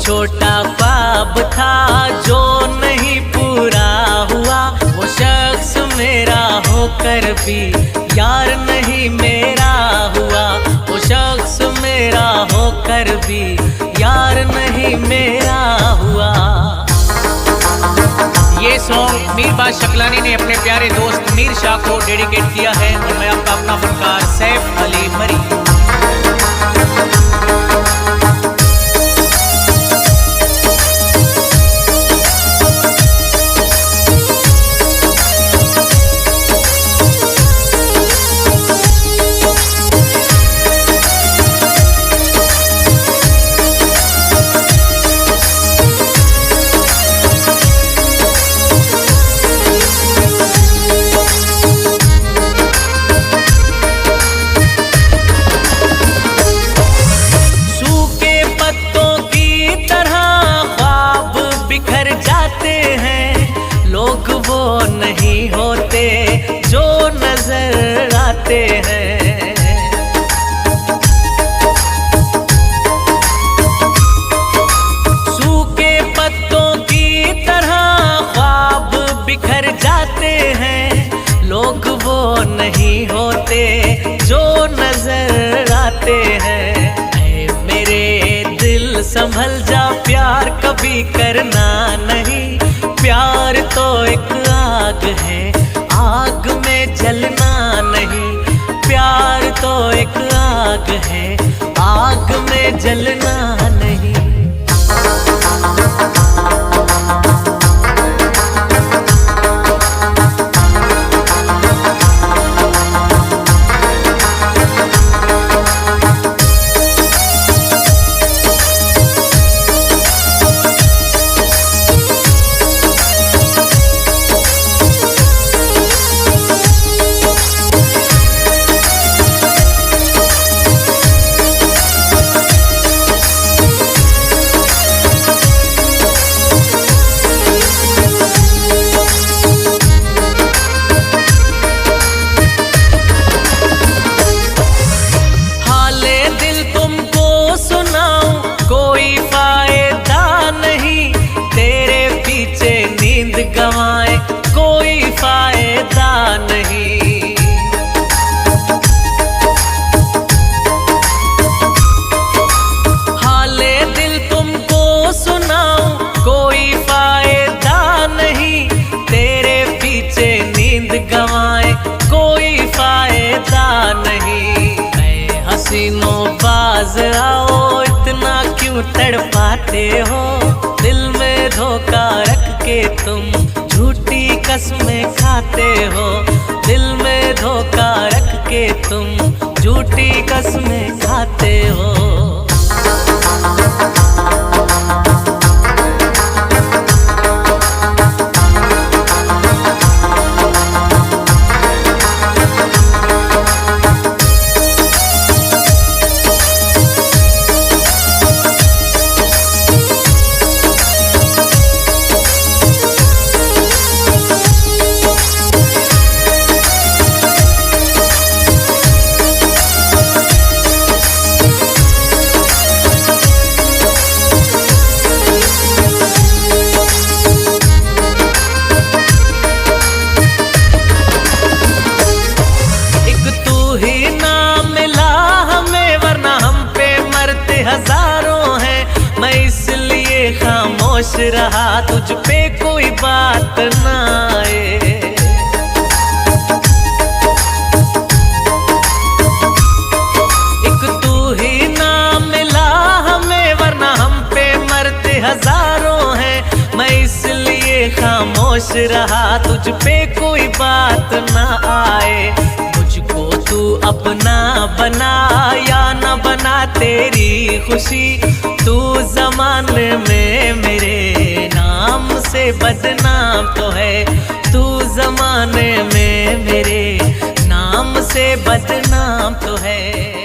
छोटा ख्वाब था जो नहीं पूरा हुआ, वो शख्स मेरा होकर भी यार नहीं मेरा हुआ, वो शख्स मेरा होकर भी यार नहीं मेरा हुआ। ये सॉन्ग मीर बाज शकलानी ने अपने प्यारे दोस्त मीर शाह को डेडिकेट किया है और मैं आपका अपना फनकार सैफ अली मरी। सूखे पत्तों की तरह ख्वाब बिखर जाते हैं, लोग वो नहीं होते जो नजर आते हैं। सूखे पत्तों की तरह ख्वाब बिखर जाते हैं, लोग वो नहीं होते जो नजर आते हैं। ऐ मेरे दिल, संभल जा, प्यार कभी करना नहीं। प्यार तो एक आग है, आग में जलना नहीं। प्यार तो एक आग है, आग में जलना नहीं। हाले दिल तुमको सुनाऊं, कोई फायदा नहीं, तेरे पीछे नींद गंवाए, कोई फायदा नहीं। हाले दिल तुमको सुनाऊं, कोई फायदा नहीं, तेरे पीछे नींद गंवाए, कोई फायदा नहीं। ऐ हसीनो बाज आओ, इतना क्यों तड़पाते हो? दिल में धोखा रख के तुम झूठी कस्में खाते हो। दिल में धोखा रख के तुम झूठी कस्में खाते हो। एक तू ही ना मिला हमें, वरना हम पे मरते हजारों हैं। मैं इसलिए खामोश रहा, तुझ पे कोई बात ना आए। एक तू ही ना मिला हमें, वरना हम पे मरते हजारों हैं। मैं इसलिए खामोश रहा, तुझ पे कोई बात ना आए। मुझको तू अपना बना या ना बना, तेरी खुशी। तू जमाने में मेरे नाम से बदनाम तो है, तू जमाने में मेरे नाम से बदनाम तो है।